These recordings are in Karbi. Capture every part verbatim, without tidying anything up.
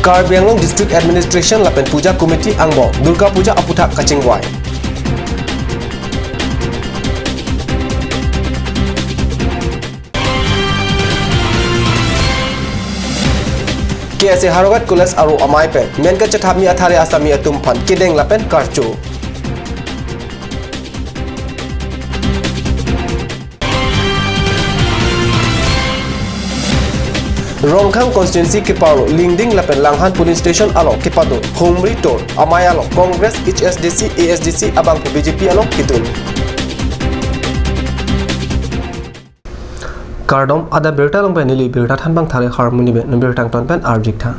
Karbi Anglong District Administration lapen Puja Committee angbong Durga Puja aputhak kachingvai. K S A Howraghat College aro amei pen men kachethapmi athare asami atum aphan kedeng lapen karcho. Rongkhang constituency keparlo Lingding lapen Langhan polling station along kepado humri tour, amei along Congress, H S D C, A S D C abangphu B J P along kedun. Kardom, adap birta along pen neli birta thanbang Thare Harmoni pen, birta angton pen arjik tha.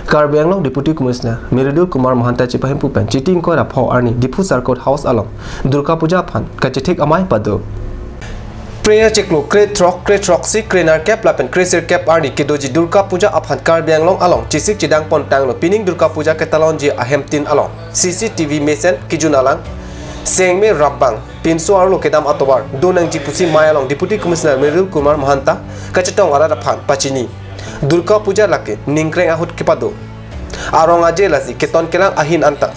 Karbi Anglong Deputy Commissioner Mridul Kumar Mahanta chepahempu pen Chiti ingkoi ra pho arni Diphu Circuit House along Durga Puja aphan kachethik amei pado. Prayer chiklo krethrok, krethroksi, krenerkep lapen kresirkep arni kedoji Durga Puja aphan Karbi Anglong along chesik chedang pon tanglo. Pining Durga Puja ketalonji ahemtin along C C T V mesen kejun alang, sengme rapbang, pinso arlo kedam atovar do nangji pusi amei along Deputy Commissioner Mridul Kumar Mahanta kachetong arat aphan pachini. Durga Puja lake ningkreng ahut kepado. Arong aje lasi keton kelang ahin anta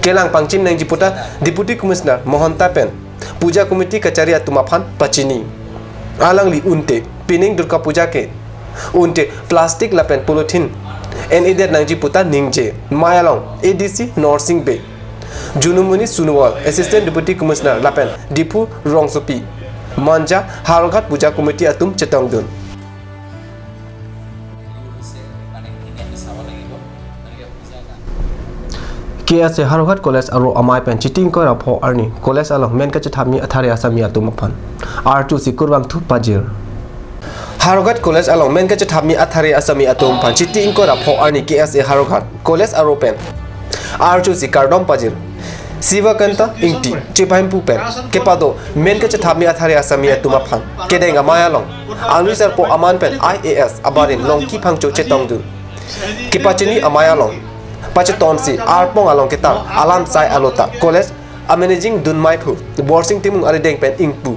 kelang pangchim nangji puta Deputy Commissioner Mahanta pen Puja Committee kachari atum aphan pachini. Alangli unte pining Durga Puja ke unte plastic lapen polythene en-edet nangji puta ningje. Amei along A D C Norsing Bey, Junumoni Sonowal, Assistant Deputy Commissioner lapen Diphu rongsopi, Manja Howraghat Puja Committee atum chetongdun. K S A Howraghat College aro amei pen Chiti ingkoi ra pho arni college along men kachethapmi athare asami atum aphan archosi kurvangthu pajir. Howraghat College along men kachethapmi athare asami atum aphan Chiti ingkoi ra pho arni K S A Howraghat College aro pen archosi kardom pajir. Sivakanta Ingti chepahempu pen kepado men kachethapmi athare asami atum aphan kedeng amei along angli sarpo aman pen I A S abarim Longki Phangcho chetongdun. Kepachini amei along pachetonsi arpong along ketar alam sai alota college a-managing dunmeiphu Borsing Timung arideng pen ingpu.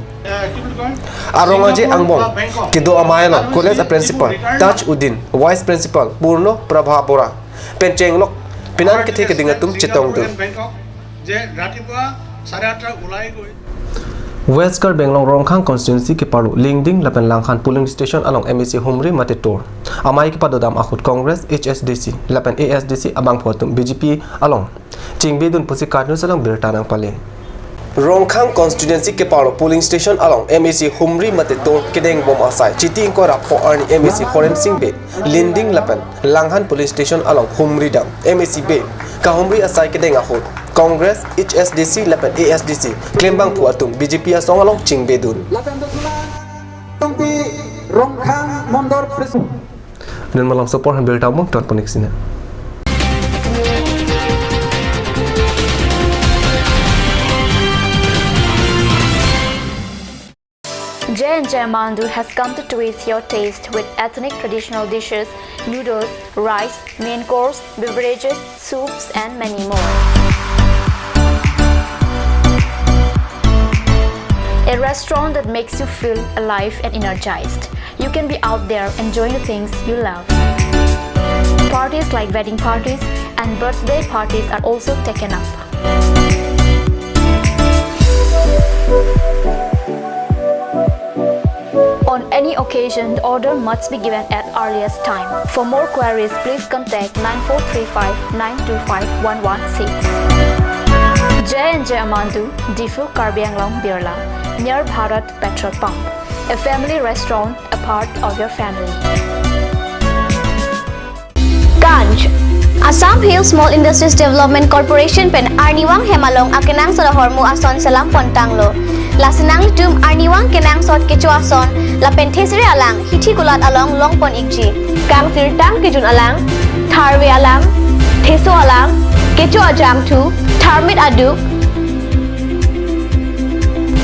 Arong aje angbong kedo amei along college a-principal Taj Uddin, vice principal Purno Prabha Bora pen chenglok penang kethe keding atum chetongdun. যে ৰাতিপুৱা চাৰে আঠটা ওলাই গৈ West Karbi Anglong Rongkhang constituency keparlo Lingding lapen Langhan polling station along M A C humri mate tour amei kepadodam ahut Congress, H S D C lapen A S D C abangphu atum B J P along chingbedun pusi KAT News along birta nangpale. Rongkhang constituency keparlo polling station along M A C humri mate tour kedengbom asai Chiti ingkoi ra pho arni M A C Horen Sing Bey Lingding lapen Langhan polling station along humridam. M A C Bey kahumri asai kedeng ahut Congress, H S D C lapen A S D C klembangphu atum B J P asong along chingbedun. Tongpi Rongkhang Mondol Pres- Nen malam sopor han birta mung ton ponik sina. J and J Mandu has come to twist your taste with ethnic traditional dishes, noodles, rice, main course, beverages, soups, and many more. A restaurant that makes you feel alive and energized. You can be out there enjoying the things you love. Parties like wedding parties and birthday parties are also taken up. On any occasion, the order must be given at earliest time. For more queries, please contact nine four three five nine two five one one six. J and J Amandu, Diphu, Karbi Anglong, Birla, near Bharat Petrol Pump. A family restaurant, a part of your family. Ganj. Assam Hill Small Industries Development Corporation pen arnivang hem along akenangsot ahormu ason selam pon tanglo. Lasi nanglitum arnivang kenangsot kecho ason lapen thesere alang hithi kulat along longpon ikji. Kangsirtang kejun alang, tharve alang, theso alang, kecho ajangthu, tharmit aduk,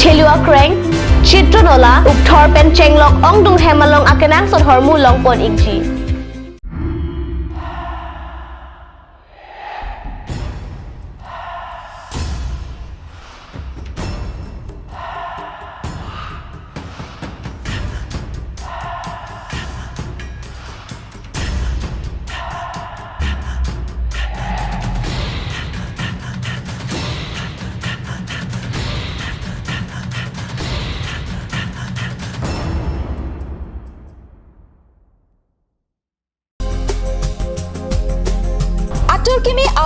thelu akreng, chitron ola, ukthor pen chenglok ongdung hem along akenangsot hormu longpon ikji.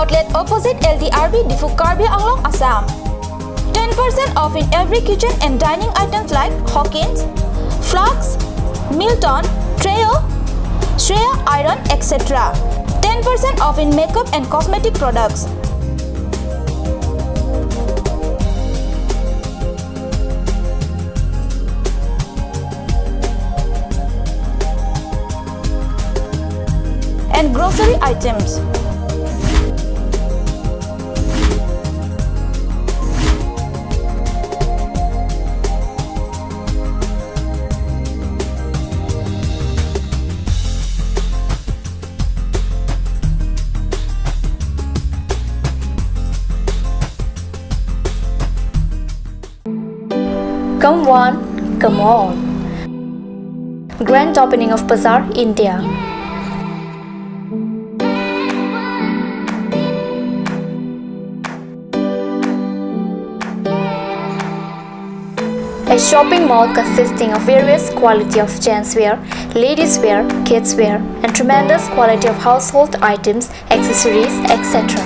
Outlet opposite L D R B Diphu, Karbi Anglong, Assam. Ten percent off in every kitchen and dining items like Hawkins, flasks, Milton, Trio, Shreya iron, et cetera. Ten percent off in makeup and cosmetic products. And grocery items. Come one, come all. Grand opening of Bazaar, India. A shopping mall consisting of various quality of gents wear, ladies wear, kids wear, and tremendous quality of household items, accessories, et cetera.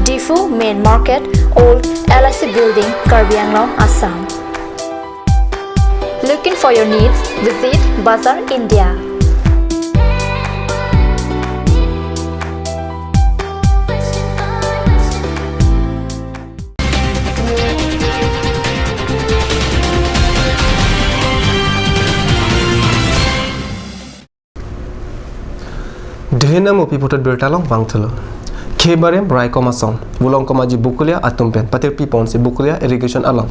Diphu Main Market, Old L I C Building, Karbi Anglong, Assam. Looking for your needs? Visit Bazaar India. Dhenam upi puthot birta along vangthulo. Khei barim raikom asong, Volongkom Aji Bokolia atum pen patirpi ponsi Bokolia irrigation along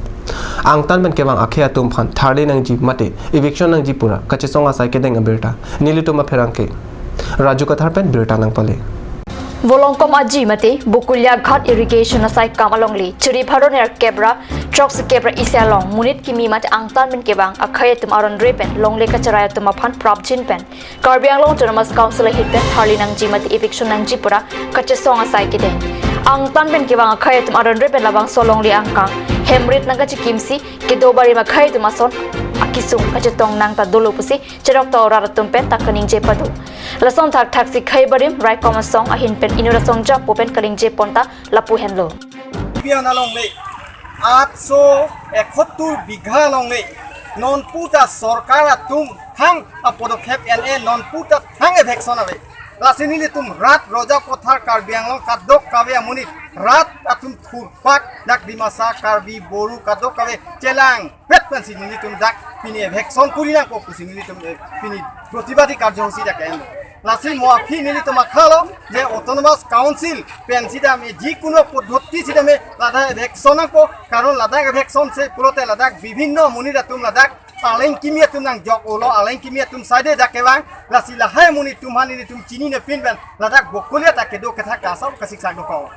angtan pen kevang akhei atum aphan tharli nangji mate eviction nangji pura kachesong asai kedeng abirta nelitum apherangke Raju Kathar pen birta nangpale. Volongkom Aji mate Bokolia Ghat irrigation asai akam alongle Churi pharo nerkep ra throksikep ra isi along monit kimi mate angtan pen kevang akhei atum aron re pen longle kacherai atum aphan prapjin pen Karbi Anglong Autonomous Council ahin pen tharli nangji mate eviction nangji pura kachesong asai kedeng. Angtan pen kevang akhei atum aron re pen labangso alongle angkang hem rit nangkachekimsi kedo barim akhei atum ason akisung kachetong nang ta dolo pusi cherok ta orat atum pen ta kaningje pado. Lason thakthaksi khei barim raikom asong ahin pen inut asong japo pen kaningje pon ta lapu henlo. Pian alongle, atso ekottur bigha alongle, nonpu ta sorkar atum thang apodokhep en-e, nonpu ta thang eviction ave. Lasi nelitum rat Roja Pothar Karbi Anglong kadokave amonit, rat atum thurpak dak Dimasa, Karbi, Boru kadokave chelangpet pensi nelitum dak pini eviction kuri nangpo pusi nelitum, eh, pini protibadi karjosuchi dak en. Lasi mo aphi nelitum akhalo je Autonomous Council pen sitame jikono poddoti sitame ladak eviction nangpo, karon ladak eviction si pulote ladak bibhinno monit atum ladak aleng kimi atum nangjok-olo, aleng kimi atum side dak kevang, lasi lahai monit atum aphan nelitum chinine pin pen ladak Bokolia ta kedo kethak kasau kasiksak dokok.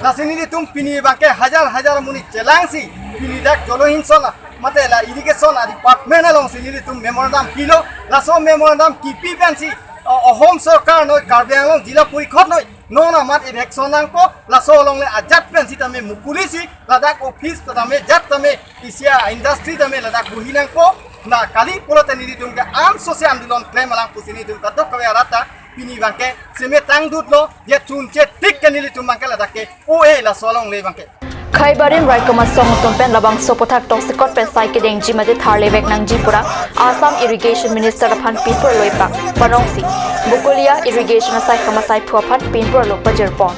Lasi nelitum pini abangke hajar hajar monit chelangsi pini dak jolohinson mate la irrigation a department alongsi nelitum memorandum pilo, laso memorandum kipi pensi, o, Ahom sorkar noi, Karbi Anglong Jila Porishod noi, non amat eviction nangpo, laso alongle ajat pen sitame mukulisi ladak office tame jat tame isi a industry tame ladak buhi nangpo, na kali pulote nelitum ke ansosi andolon klem alang pusi nelitum kadokave arat ta Pini abangke semetang dutlo, ya chunche tik ke nelitum abangke ladak ke O A laso alongle abangke. Khaibarim Raikom asong atum pen labangso aphuthak tongsekot pen sai kedengji mate tharlevek nangji pura Assam Irrigation Minister aphan pinpurlo ipang Panong Sing. Bokolia Irrigation asai kamasai phu aphan pinpurlo pajirpon.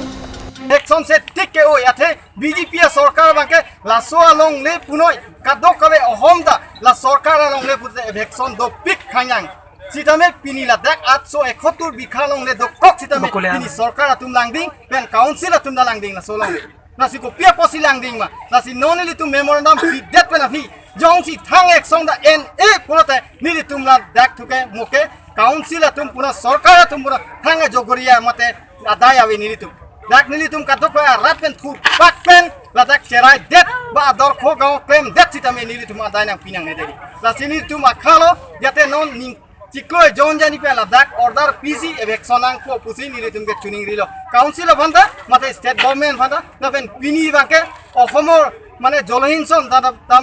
Evection se tik ke O A athe B J P asorkar abangke laso alongle punoi kadokave ahom ta la sorkar alongle pute evection dopik khanyang. Sitame pini ladak atso ekhotur bikha alongle dokok sitame Bokolia. Pini sorkar atum langding pen council atum ta langding laso alongle. Lasi kopi apotsi langding ma? Lasi non nelitum memorandum pidet pen aphi jongsi thang evection ta en-e pulote nelitum ladak thu ke mo ke council atum pura sorkar atum pura thang ajogoria mate adai ave nelitum. Dak nelitum kadokave arat pen thupak pen ladak cherai det ba ador kho gaon klem det sitame nelitum adai nangpi nangne dei. Lasi nelitum akhalo jate non ning chiklo ejon jani pen ladak order pisi evection nangpo pusi nelitum ke chuning rilo. Council aphan ta mate state government aphan ta lapen pini abangke Assam or mane Jolsinghan ta ta, ta,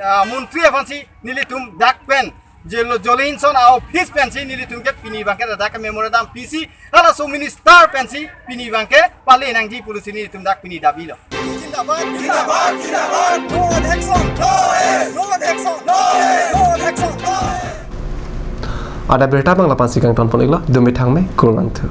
ah, montri aphansi nelitum dak pen Jolo Jolsinghan a-office pensi nelitum ke pini abangke ladak ke memorandum pisi halaso minister pensi pini abangke pale nangji pulosi nelitum dak pini dabilo. Zindabad, zindabad, zindabad. No action. No action. No action. Adap abirta abang lapu-ansi kangton pon-iklo, dumi thangme, kurvangthu.